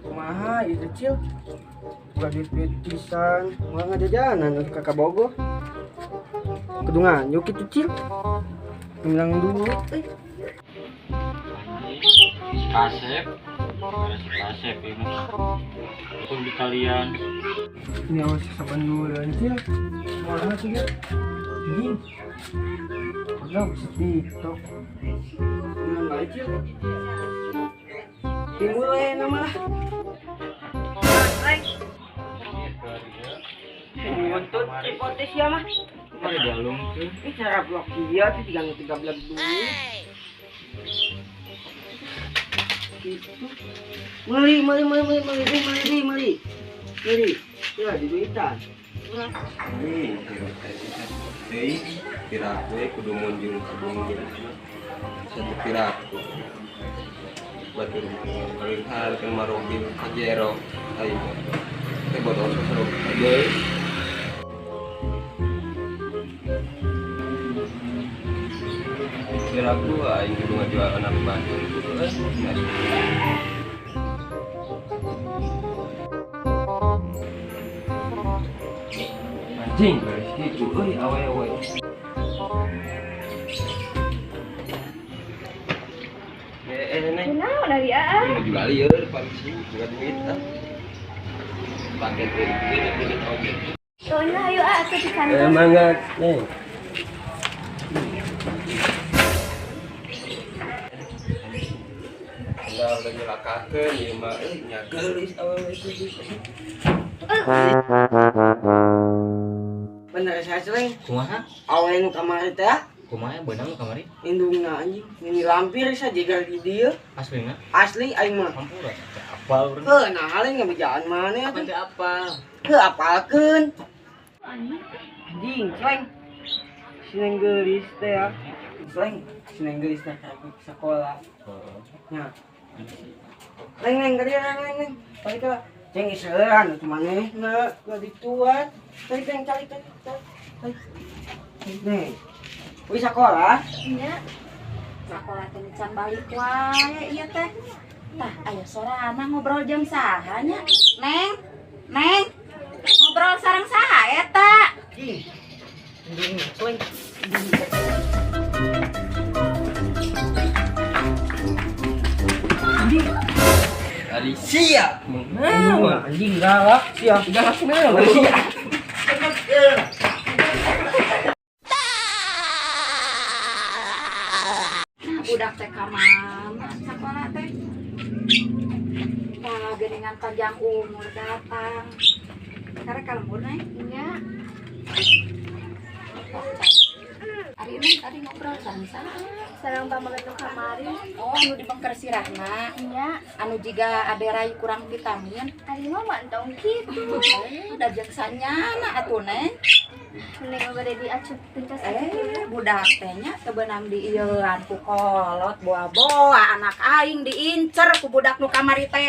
Kumaha ieu kecil. Boga duit-duit pisan, moal ngajajanan ka Kabogoh. Kudu nganjuk kitu cil. Menang duit euy. Kasep, si kasep ini. Pun di kalian. Ini awas saban bulan cil. Moal sih ya. Anjing. Udah bisa TikTok. Menang bae cil. Timbul we nama lah. Buntut cipote sia mah. Ada galung tuh. Ini cara blok dia tuh tiga tiga belas duit. Gitu. Meli meli meli meli meli meli meli meli. Ya di duitan. Nih, deui piraku kudu munjung ka bumi. Satu piraku. Batur kaleunghar kan marobil pajero ayo. Teh botol seru deui. Piraku aing kudu ngajual anak batur kudu euy. Anjing garis kitu euy awewe. Neng. Kunaon dari aa? Baju lieur pamisi boga duit ah. Paket duit duit oge. Soalnya ayo aa atuh di kantor. Mangga, Neng. Udah udah nyelakakeun ieu mah euy nya geulis awewe itu. Bener saya sering. Kumaha? Awewe nu kamari teh Kumaha beunang kamari? Indungna anjing ini lampir saja di dieu. Aslina? Asli aing mah. Hampura. Apal urang. Heuh, nah lain ngabejaan maneh Apa atuh. teh apal? Heuh, apalkeun. Anjing, sleng. Si Neng geulis teh ya. Sleng, si Neng geulis teh ka sekolah. Heeh. Nya. Neng neng ka dieu neng neng neng. Balik ka. Ceng iseuran atuh manehna ka dituan. Tarik neng calik tarik tarik. Tarik. Neng. Wih sekolah. Nya. Sekolah teh can balik wae ieu teh. Tah aya sorana ngobrol jeung saha nya? Neng, Neng. Ngobrol sareng saha eta? Ih. Indungna sleng. Ari siap. Indungna anjing galak sia. Galak naon? Nah, budak teh ka mana sakola teh? Tah geuningan panjang umur datang. Karek ka lembur Neng? Nya. Ari Neng tadi ngobrol sareng saha? Sareng pameget nu kamari. Oh, anu di bengker sirahna. Nya. Anu jiga ade rai kurang vitamin. Ari mah mantong kitu. Eh, da jeung sanyana atuh Neng. Neng bade diacup tuntas. Budak teh nya teu beunang diieuan ku kolot boa-boa anak aing diincer ku budak nu kamari teh.